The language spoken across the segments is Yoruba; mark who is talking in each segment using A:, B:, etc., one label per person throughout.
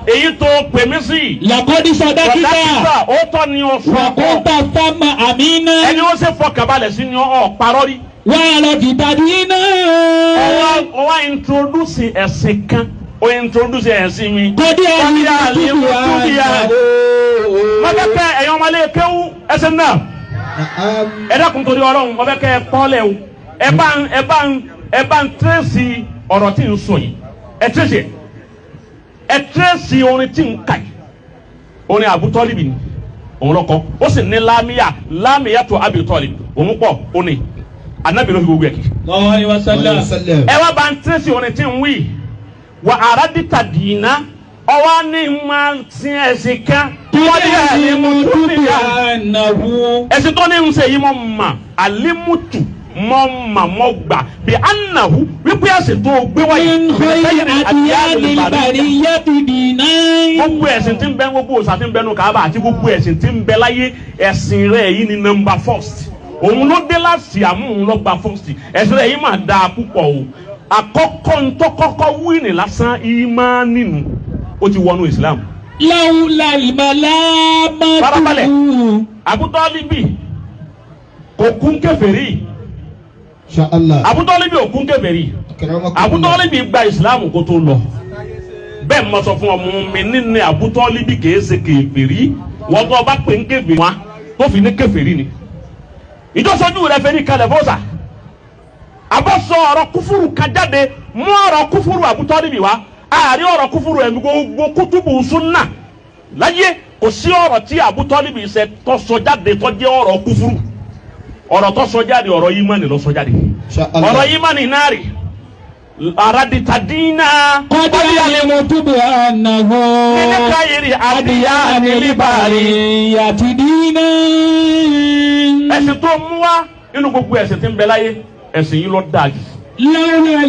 A: Èyí tó pè mí sí.
B: لقد صدقت.
A: Sọdákítà ó tọ́ ni o sọ.
B: وكنت ثم أمينا.
A: Ẹni ó ṣe fọkànbalẹ̀ sí ni ọ̀ parọ́ rí.
B: وعرفت دينا.
A: Ọwọ́ introduce ẹ̀sìn kan, ó introduce ẹ̀sìn mi.
B: قد علمت بأنه.
A: Wọ́n fẹ́ kẹ́ ẹ̀yin ọmọlé kéwú ẹsẹ̀ náà.
C: Naam.
A: Ẹ dákun, torí Ọlọ́run, wọ́n fẹ́ kẹ́ ẹ kọ́lẹ̀ o. Ẹ bá ń trace ọ̀rọ̀ tí ń sọ yìí. Ẹ trace ẹ̀. Ẹ trace orin tí ń kà yìí. Orin Abu Tọ́líbì ni. Òun lọ́kọ́. Ó sì ní lámìyà lámìyà tó Abi Tọ́líbì. Òun pọ̀ ó ní. Ànábì ló fi gbogbo ẹ̀ kì.
B: الله عليه وسلم.
C: Sallam.
A: Ẹ wá bá ń trace orin tí ń wí. وعرضت دينا ọwọ́ ní máa sin ẹ̀sìn kan. قد علمت
B: بأنه.
A: Ẹ̀sìn tó ní ń ṣe yìí, mọ̀ mà علمت mọ̀ mà mọ̀ gbà بأنه wípé ẹ̀sìn tó gbé wáyé.
B: من خير أديان البرية دينا.
A: Gbogbo ẹ̀sìn tí ń bẹ, gbogbo òòṣà tí ń bẹ nù Káàbà àti gbogbo ẹ̀sìn tí ń bẹ láyé, ẹ̀sìn rẹ̀ yìí ni number first. Òun ló dé láti àmú òun ló gba first. Ẹ̀sìn rẹ̀ yìí mà dáa púpọ̀ o. Àkọ́kọ́ ntọ́kọ́kọ́ wíìnì lásán, ìmánì nù, ó ti wọnú Islam.
B: لولا الملامة.
A: Farabalẹ̀. Abutọ́líbì kò kún kèfèrí.
C: Insha Allah.
A: Abutọ́líbì ò kún kèfèrí.
C: Akramakumullah.
A: Abutọ́líbì gba Islam kó tó lọ. Bẹ́ẹ̀ mo sọ fún ọmọ mi nínú Abutọ́líbì kìí ṣe kèfèrí. Wọ́n tó ọba pè ń kèfèrí wọn tó fi ní kèfèrí ni. Ìjọsọ́jú rẹ fẹ́ ní kalẹ̀ fọ́sà. Àbọ̀sọ ọ̀rọ̀ kúfúrú kan jáde, mú ọ̀rọ̀ kúfúrú Abutọ́líbì wá. Àárín ọ̀rọ̀ kúfúrú ẹ̀ gbogbo kútùbù súnà láyé, kò sí ọ̀rọ̀ tí Abutọ́líbì ṣe tó sọ jáde tó jẹ́ ọ̀rọ̀ kúfúrú. Ọ̀rọ̀ tó sọ jáde, ọ̀rọ̀ ìmánì ló sọ jáde.
C: Insha Allah.
A: Ọ̀rọ̀ ìmánì náà rè عرضت دينا.
B: قد علمت بأنه.
A: من خير أديان البرية
B: البرية دينا.
A: Ẹ̀sìn tó mú wá, nínú gbogbo ẹ̀sìn tí ń bẹ láyé, ẹ̀sìn yìí ló dáa jù.
B: لولا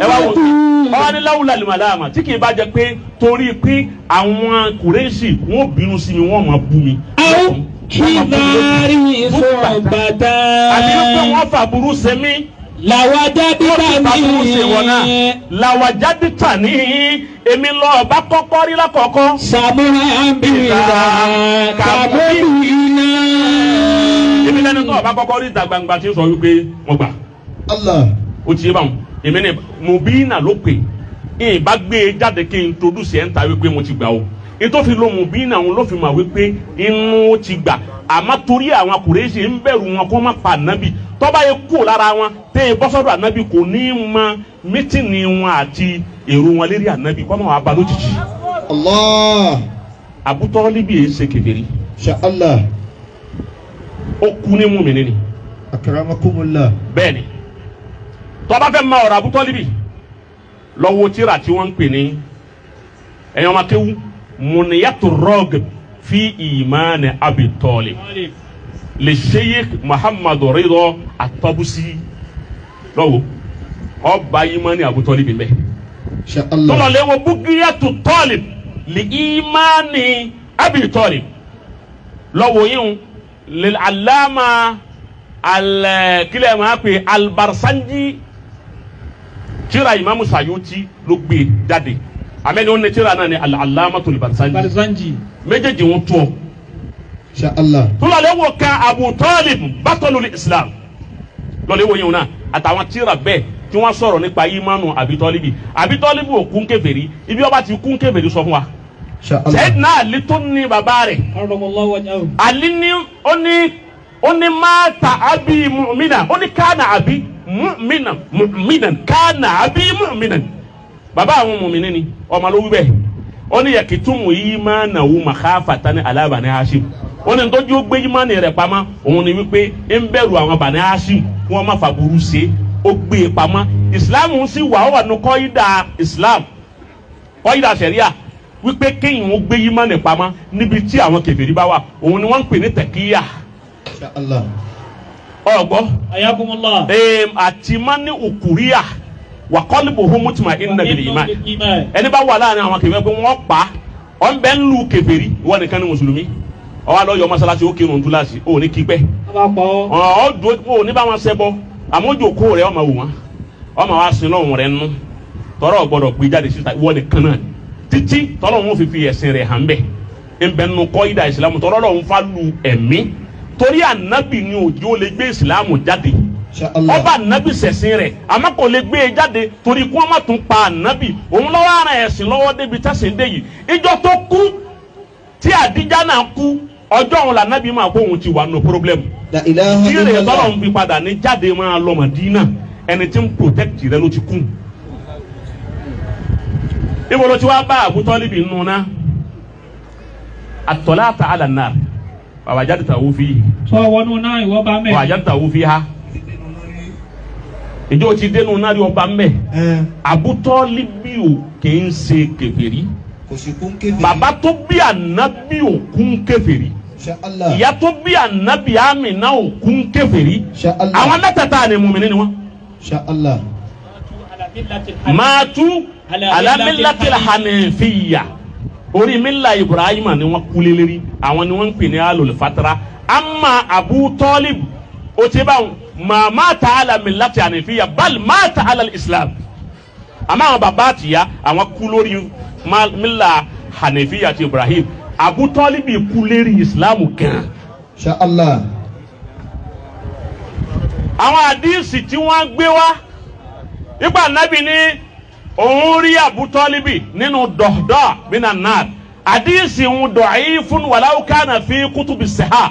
A: Ẹ wá wò,
B: الملامة.
A: ọwọ́ ní لولا الملامة, tí kì í bá jẹ pé torí pé àwọn Kùrẹ́ṣì wọ́n bínú sí mi, wọ́n máa bú mi.
B: أو حذار صحبة.
A: Àti pé wọ́n fàbúrú ṣe mí.
B: لوجدتني.
A: Wọ́n ti fàbúrú ṣe wọn náà. لوجدتني, èmi lọ ọba kọ́kọ́ rí lákọ̀ọ́kọ́.
B: سمحا بذاك مبينا.
A: Èmi lẹ́nu tó ọba kọ́kọ́ rí ìta gbangba tí ń sọ wípé wọ́n gbà.
C: Allah.
A: Ó ti yé báwọn. Èmi ní مبينا ló pè é bá gbé e jáde kí n introduce ẹ̀ ń ta wípé mo ti gbà o. Ètò fi lo مبينا, òun ló fi mọ̀ wípé inú ó ti gbà. Àmọ́ torí àwọn Kùrẹ́ṣì ń bẹ̀rù wọn kó má pa ànábì, tọ́ba yẹ kú lára wọn tẹ́ ẹ bọ́ sọ́dọ̀ ànábì, kò ní í mọ meeting wọn àti èrò wọn lérí ànábì kọ́ mọ̀ wá ba lójijì.
C: Allah.
A: Abutọ́líbì yìí ṣe kèfèrí.
C: Insha Allah.
A: Ó kú ní mùmínì ni.
C: Akramakumullah.
A: Bẹ́ẹ̀ ni, tọ́ba fẹ́ ma ọ̀rọ̀ Abutọ́líbì, lọ́wọ́ tíra tí wọ́n ń pè ní ẹ̀yàn ọmọ akéwú, Muniyatu Rọ́gib fi Ìmánì Abi Talib lè Sheikh Muhammadu Ridho At-Tabusi, lọ́wọ́ ọba ìmánì Abutọ́líbì mbẹ́.
C: Insha Allah.
A: Tọ́lọ̀lẹ́ wo Bugiyatu Talib li Ìmánì Abi Talib, lọ́wọ́ yìí lil Alama al kílẹ̀ máa pè Albarsanji. Tíra Imamu Sayuti ló gbé jáde, àmẹ́ni ó ní tíra náà ni Al-Allamatul Barsanji.
B: Barzanji.
A: Méjèèjì ń tó.
C: Insha Allah.
A: Tọ́lọ̀lẹ́ wo kan Abu Talib batalul Islam, lọ́lẹ́ wo yìí náà àtàwọn tíra bẹ́ẹ̀ tí wọ́n sọ̀rọ̀ nípa ìmánu Abi Talibi. Abi Talibi ò kún kèfèrí. Ibi ọba ti kún kèfèrí, sọ fún wa.
C: Insha Allah.
A: Sayyidina Ali tó ní bàbá rẹ̀.
B: Karramallahu wajhahu.
A: Ali ní ó ní مات أبي مؤمنا, ó ní كان أبي مؤمنا مؤمنا كان أبي مؤمنا. Bàbá àwọn mùmìnì ni, ọmọ ló wí bẹ́ẹ̀. Ó ní يكتم إيمانه مخافة على بني Hashim. Ó ní ntọ́jú ó gbé ìmánì rẹ̀ pamọ́, òun ni wípé ń bẹ̀rù àwọn Bani Hashim kí wọ́n má fàbúrú ṣe, ó gbé e pamọ́. Ìsìláàmù sì wà, ó wà ní kọ́ídà Islam, kọ́ídà sẹ̀ríà, wípé kéèyàn ó gbé ìmánì pamọ́ níbi tí àwọn kèfèrí bá wà, òun ni wọ́n ń pè ní tẹ̀kíyà.
C: Insha Allah.
A: Ọ̀gbọ́.
B: Ayakumullah.
A: Àti mani ukuriya وقلبه مطمئن بالإيمان.
B: Iman.
A: Ẹni bá wà láàrin àwọn kèfèrí pé wọ́n pa ọ̀n bẹ́ẹ̀ ń lu kèfèrí, ìwọ nìkan ni mùsùlùmí, ọwọ́ àlọ́ yọ mọ́sálásí, ó kírun túláàsì, ó ní kípẹ́.
B: Wọ́n bá pa ọ́.
A: Ọ̀ dúró, ó ní bá wọn ṣẹbọ, àmọ́ ojú rẹ ọmọ wò wọn, ọmọ wa sin lọ́hùn rẹ nù tọrọ gbọdọ̀ gbé jáde síta, ìwọ nìkan náà. Títí tọ́lọ́run fi fi ẹ̀sìn rẹ̀ hàn bẹ́ẹ̀. Nbẹ nínú kọ́ídà ìsìlámù tọ́lọ́run fa lu ẹ̀mí. Torí ànábì ni òjò lè gbé ìsìlámù jáde.
C: Insha Allah.
A: Ọba ànábì sẹ̀sìn rẹ̀ àmọ́ kò lè gbé e jáde torí kí wọ́n má tún pa ànábì. Òun lọ́wọ́ ara ẹ̀sìn lọ́wọ́ débi tẹ̀sìn dé yìí. Ìjọ tó kú tí àdíjà náà kú ọjọ́ òun lànábì máa kó òun ti wà nù pírọ́blẹ́mù.
C: La ilaha
A: Tí rẹ̀
C: illallah.
A: tọ́lọ̀ ń fi padà ní jáde máa lọ Mádínà, ẹni tí ń protect rẹ ló ti kú. Ibo ló ti wá bá Abu Tọ́líbì nù ná? Àtọ̀láta àlà náà bàbá jáde tàwọ́ fi
B: Sọ wọnú náà ìwọ bá mẹ́.
A: bàbá jáde tàwọ́ fi ha. Ìjọ ti dénú náà rí ọba mbẹ.
C: Ẹ
A: Abu Tọ́líbì ò kì í ṣe kèfèrí.
C: kò sí kún kébé.
A: Bàbá tó bí ànábì ò kún kèfèrí.
C: Insha Allah.
A: Ìyá tó bí ànábì Àmínà ò kún kèfèrí.
C: Insha Allah.
A: Àwọn mẹ́tẹ̀ẹ̀ta ni mùmínì ni wọ́n.
C: Insha Allah.
A: Maatu alamilatil hanifiya orí mila Ibrahima ni wọ́n kú lélérí, àwọn ni wọ́n ń pè ní alolfatara. Ama Abu Talib o ti bá wọn ma mata alamilati hanifiya bal mata alal Islam. Àmọ́ àwọn bàbá àtìyá àwọn kú lórí mila hanifiya ti Ibrahim. Abu Talib kú lérí Islam gan.
C: Insha Allah.
A: Àwọn àdíìsì tí wọ́n gbé wá nípa nábì ní òun rí àbútọ́líbì nínú dọ̀dọ̀ bínà náà, àdíìsì ń dọ̀ọ́yì fún wàláwù kánà fi kútùbì sèhà.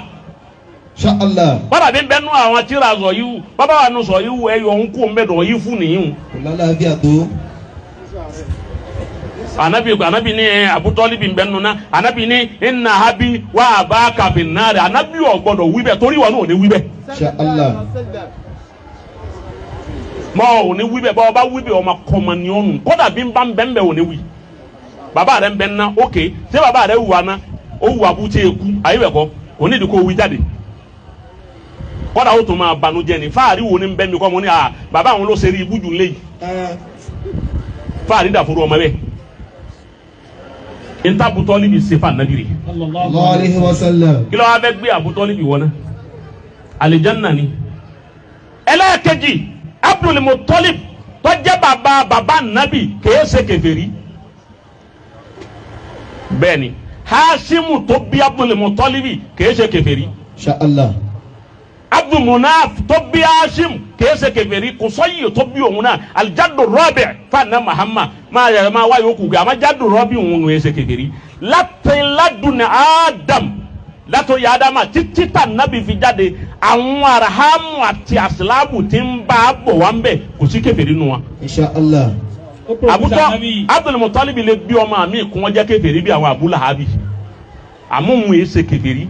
C: Insha Allah.
A: Bàbá mi bẹ́ẹ̀ nú àwọn tíra sọ yìí, bàbá wà nù sọ yìí, ẹ̀yọ̀ ń kú ń bẹ́ dọ̀ọ́yì fún nìyí.
C: Kò lálàáfíà tó.
A: Anabi ní àbútọ́líbì bẹ́ẹ̀ nù náà, anabi ní inna habi wà abaka fin nari. Anabi ò gbọ́dọ̀ wí bẹ́ẹ̀ torí wọn ò ní wí bẹ́ẹ̀.
C: Insha Allah.
A: Mọ ò ní wí bẹ́ẹ̀, bá ọba wí bẹ́ẹ̀ ọmọ kọ́mọ ni ọ̀nù kódà bí n bá ń bẹ́ ń bẹ́ ò ní wí. Bàbá rẹ̀ ń bẹ́ ń ná, ókè ṣé bàbá rẹ̀ wù wá ná, ó wù abúté eku ayé bẹ̀ kọ́ kò ní ìdí kó wí jáde. Kódà ó tún máa banújẹ́ ni fáàrí wo ni ń bẹ́ mi kọ́ mo ní à bàbá àwọn ló ṣe rí ibú jù léyìí. Fáàrí dàfúrú ọmọ bẹ́ẹ̀ ntá Abutọ́líbi ṣe fún anabi rẹ̀.
C: Sallallahu alayhi wa sallam.
A: Kí ló wá fẹ́ gbé Abutọ́líbi wọ̀ ná? Àlìjánnà ni. Ẹlẹ́ẹ̀kejì, Abdul Muttalib tó jẹ́ bàbá bàbá nàbì kìí ṣe kèfèrí. Bẹ́ẹ̀ni, Hashimu tó bí Abdul Muttalibi kìí ṣe kèfèrí.
C: Insha Allah.
A: Abdul Munaf tó bí Hashim kìí ṣe kèfèrí. Kùsọ́yì tó bí òun náà alijadu Rabi fana Muhammad máa yàrá máa wáyé òkú gà àmọ́ jadu Rabi òun kìí ṣe kèfèrí. Látìládùn Adam látòyè Adama títí tà nàbì fi jáde, àwọn arahamu àti asilabu tí ń bá a bọ̀ wá ń bẹ̀, kò sí kèfèrí nù wọn.
C: Insha Allah.
A: Àbútọ́ Abdul Muttalib lè bí ọmọ mi kún wọn jẹ́ kèfèrí bí àwọn Abu Lahabi, àmọ́ òun yìí ṣe kèfèrí.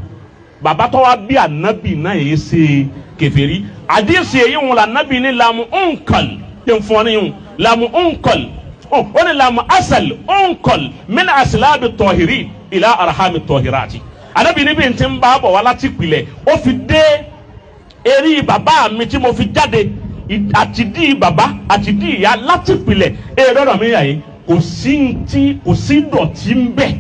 A: Bàbá tó wá bí ànábì náà yìí ṣe kèfèrí. Àdìsí èyí wọn la ànábì ní lamu unkal yẹn fún ọ ní yìí lamu unkal ó ní lamu asal unkal min asilabi tọhiri ila arahami tọhirati. Ànábì níbi tí ń bá bọ̀ wá láti pilẹ̀ ó fi dé eré bàbá mi tí mo fi jáde, àti dí bàbá àti dí ìyá láti pilẹ̀ èrè dọ́dọ̀ mi yà yìí, kò sí ntí kò sí dọ̀tí ń bẹ̀,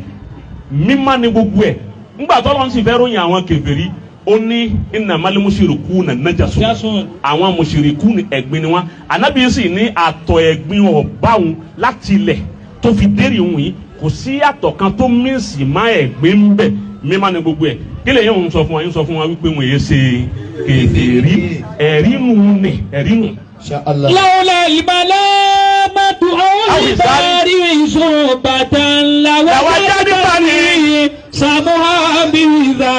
A: mímá ni gbogbo ẹ̀. Ńgbà tó lọ́n sì fẹ́ ròyìn àwọn kèfèrí, ó ní innamal mushrikuna najasun, àwọn mushrikun ní ẹ̀gbin ni wọ́n. Ànábì sì ní àtọ̀ ẹ̀gbin ọ̀báwọn láti ilẹ̀ tó fi dérì òun yìí, kò sí àtọ̀ kan tó mísì má ẹ̀gbin ń bẹ̀, mímá ni gbogbo ẹ̀. Kí lè yín sọ fún wa? Yín sọ fún wa wípé wọ́n yé ṣe kèfèrí. Ẹ̀rí nù ní ẹ̀rí nù.
C: Insha Allah.
B: لولا الملامة أو الباري صحبة لوجدتني سمها بذا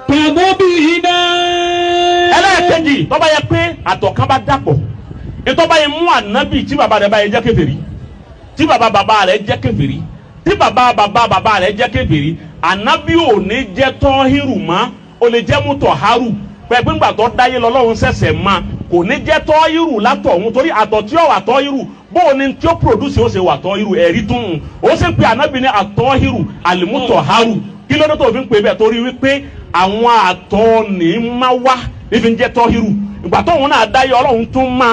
B: كمبينا.
A: Ẹlẹ́ẹ̀kejì, tó bá yẹ pé àtọ̀ kan bá dàpọ̀, ètò bá yẹ mú ànábì tí bàbá rẹ̀ bá yẹ jẹ́ kèfèrí, tí bàbá bàbá rẹ̀ jẹ́ kèfèrí, tí bàbá bàbá bàbá rẹ̀ jẹ́ kèfèrí, ànábì ò ní jẹ́ tọ́hírù mọ́, ó lè jẹ́ mútọ̀hárù pẹ̀pẹ́ ńgbà tó dáyé lọ́lọ́run ṣẹ̀ṣẹ̀ ma kò ní jẹ́ tọ́hírù látọ̀hún, torí àtọ̀ tí ó wà tọ́hírù bó o ní tí ó pòdúsì ó ṣe wà tọ́hírù. Ẹ̀rí tún un ó sì ń pe ànábì ní àtọ́hírù àlìmútọ̀hárù. Kí ló dé tó fi ń pè bẹ́ẹ̀? Torí wípé àwọn àtọ̀ ní má wá nífi ń jẹ́ tọ́hírù. Ìgbà tóun náà dáyé ọlọ́run tún má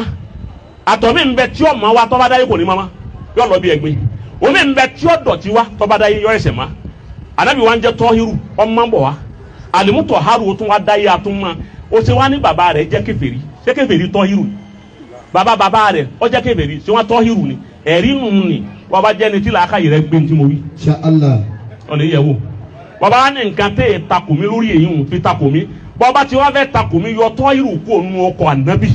A: àtọ̀ mi ń bẹ tí ó mọ́ wa tó bá dáyé kò ní mọ́ ma, yọ lọ bí ẹ̀gbin. Omi ń bẹ tí ó dọ̀tí wa tó bá dáyé yọ ẹsẹ̀ ma. Ànábì wa ń jẹ́ tọ́hírù ọmọ ń bọ̀ wá àlìmútọ̀hárù tún wá dáyé àtún ma. Ó ṣe wá ní bàbá rẹ̀ jẹ́ kèfèrí, ṣé kèfèrí tọ́hírù ni? Bàbá bàbá rẹ̀ ó jẹ́ kèfèrí, ṣé wọ́n tọ́hírù ni? Ẹ̀rí nù ní wọ́n bá jẹ́ni tí làákàyè rẹ gbé ní tí mo wí.
C: Insha Allah.
A: Ọ̀nà ìyẹ̀wò bàbá ní nǹkan tẹ́ ẹ̀ takò mí lórí èyí ń fi takò mí. Bọ́ba tí wọ́n fẹ́ takò mí, yọ tọ́ irú kó nu ọkọ̀ ànábì.